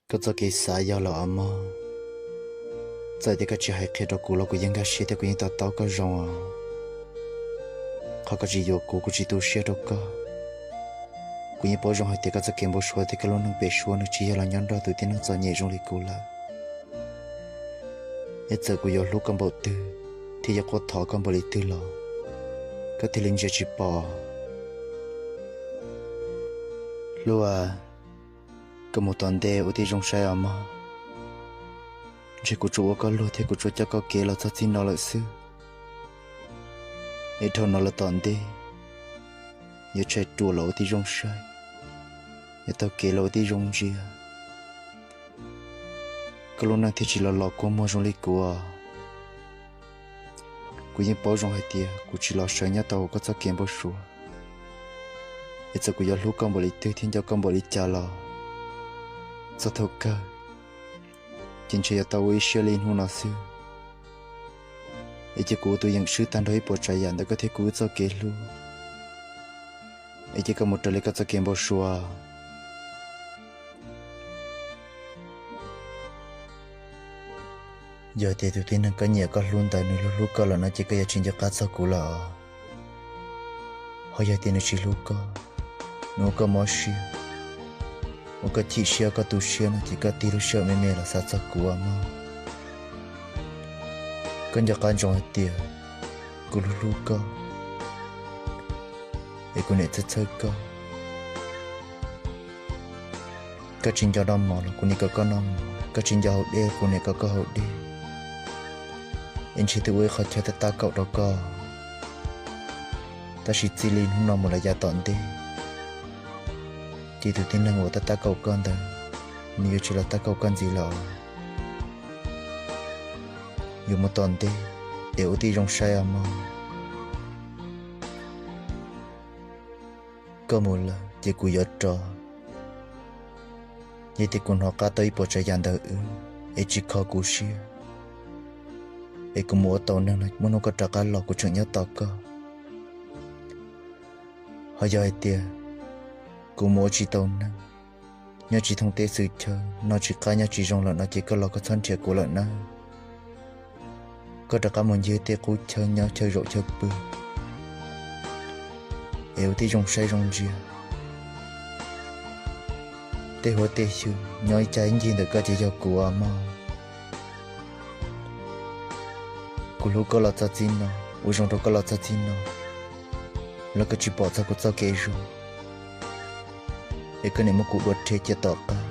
Koj txoj kev xav yog lawm os mog. Txawm tias koj tsis hais qhia rau kuv los kuv yeej nkag siab thiab kuv yeej to taub koj zoo os. Qhov koj tsis yuav kuv, kuv tsis tu siab rau koj. Kuv yeej paub zoo hais tias koj txoj kev npau suav thiab koj lub neej pem suab nws tsis yog los nyob nrog tus tib neeg txom nyem zoo li kuv lawm. Es txawm kuv yuav hlub koj npaum twg thiab yuav quaj thov koj npaum li twg los koj thiaj li ntsia tsis pom. Hlub a, koj mus tom ntej ua tib zoo saib os mog. Ntshe kuv tsuas ua koj luag thiab kuv tsuas coj koj kev los txog txij no lawm xwb. Es dhau no los tom ntej, yuav tshais ruam los ua tib zoo saib, yuav taug kev los ua tib zoo ntsia, koj lub neej thiaj tsis los los kua muag zoo li kuv. Kuv yeej paub zoo hais tias kuv tsis los sawv nyob tau hauv koj txoj kev npau suav. Es txawm kuv yuav hlub koj npaum li twg thiab nco koj npaum li cas los, txog thaum kawg ces ntshe yuav tau ua ib siab li hnub no xwb. Es cia kuv ua tus yeem swb tag nrho ib puas tsav yam ntawm koj thiab kuv wb txoj kev hlub. Es cia koj mus raws li koj txoj kev npau suav. Yog tias tus tib neeg koj nyiam koj hlub ntawd nws hlub hlub koj lawm no ces koj yuav tsis nco qab txog kuv lawm os. Ho yog tias nws tsis hlub koj, nws ua koj mob siab, ua koj chim siab, ua koj tu siab no ces koj tig lub sij hawm me me los xav txog kuv os mog. Koj nco qab ntsoov hais tias kuv hlub hlub koj, es kuv niam txhawj txhawj koj. Koj tsis nco noj mov los kuv niam kom koj noj mov, koj tsis nco haus dej kuv niam kom koj haus dej. Es ntshe twb ua ib qho chaw tab tab kaum rau koj, tab sis txij li hnub no mus lawm yav tom ntej, ces tus tib neeg uas tab tab kaum koj ntawd, nws yuav tsis los tab kaum koj ntxiv lawm. Yuav mus tom ntej, es ua tib zoo saib os mog. Koj mus lawm ces kuv yuav rov. Yog tias kuv hnov qab tau ib puas tsav yam ntawm wb es tsis kho kuv siab, es kuv mus ua tau neeg no muaj hnub koj rov qab los kuv tseem nyob tos koj. Ho yog hais tias kuv mus ua tsis tau neeg, nyob tsis thoob teb xwm chaw, noj tsis qab nyob tsis zoo lawm no ces koj los koj txhob nrhiav kuv lawm nawb. Koj rov qab mus ncig tej qub chaw nyob chaw zaum chaw pw, es ua tib zoo saib zoo ntsia. Tej huab tej xyw nyob ib cag ib ncig ntawm koj ces yog kuv os mog. Kuv hlub koj los txog txij no, ua zoo rau koj los txog txij no, los koj tsis pom txog kuv txoj kev zoo, es koj niam muab kuv dua rhe cia tom qab,